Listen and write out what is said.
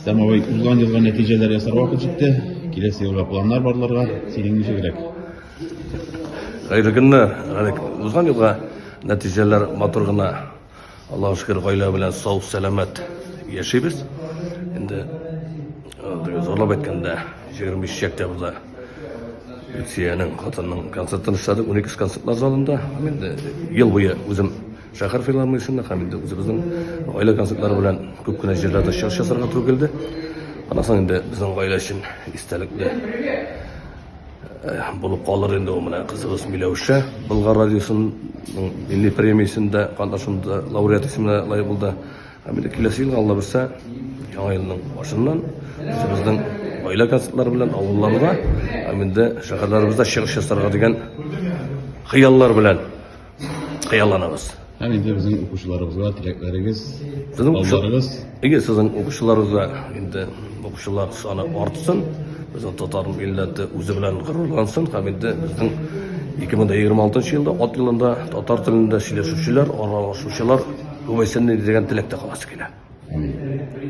Рөстәм абый, узган елга нәтиҗәләр ясар вакыт җитте. Киләсе елга планнар барларга. Синең ничегрәк? Хәерле көннәр. Радик, узган елга нәтиҗәләр матур гына. Аллаһка шөкер, гаилә белән сау, сәламәт яшибез. Инде теге зурлап әйткәндә, 25 октябрьдә Люциянең хатынының концертын эшләдек 12 концертлар залында. Һәм инде ел буе үзем шәһәр филармониясендә һәм инде үзебезнең гаилә концертлары белән күп кенә җирләрдә чыгыш ясарга туры килде. Аннан соң инде безнең гаилә өчен истәлекле булып калыр инде ул менә кызыбыз Миләүшә Болгар радиосының милли премиясендә катнашында лауреат исеменә лаек булды. Һәм инде киләсе елга Алла бирсә, яңа елның башыннан үзебезнең гаилә концертлары белән авылларда һәм инде шәһәрләребездә чыгыш ясарга дигән хыяллар белән хыялланабыз. Һәм инде безнең укучыларыбызга теләкләрегез, Сезнең алларыгыз. Әйе, сезнең укучыларыбызга инде укучылар саны артсын, безнең татар милләте үзе белән горурлансын һәм инде безнең 2026 елда ат елында татар телендә сөйләшүчеләр, аралашучылар күбәйсен дигән теләктә каласы килә. Амин.